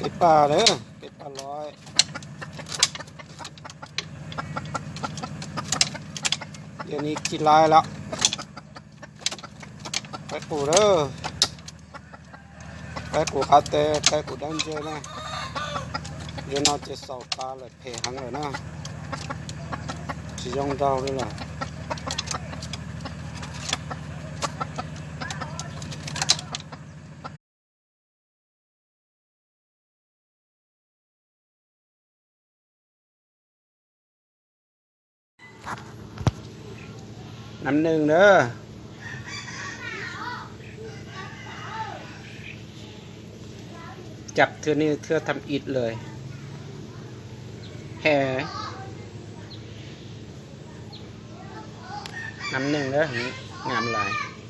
Kev paj lawm, kev paj lawm. Yog ni tsis lais lawm. Qaib qus lawm. Qaib qus qab teb, qaib qus dab ntse na. Yog no ces xaus tas lawm, phem heev lawm na. Tsis zoo nraug li lawm. Nab neeg na, cặp thưa ni thưa thăm ít lời. Hè, nab neeg na, ngam lais.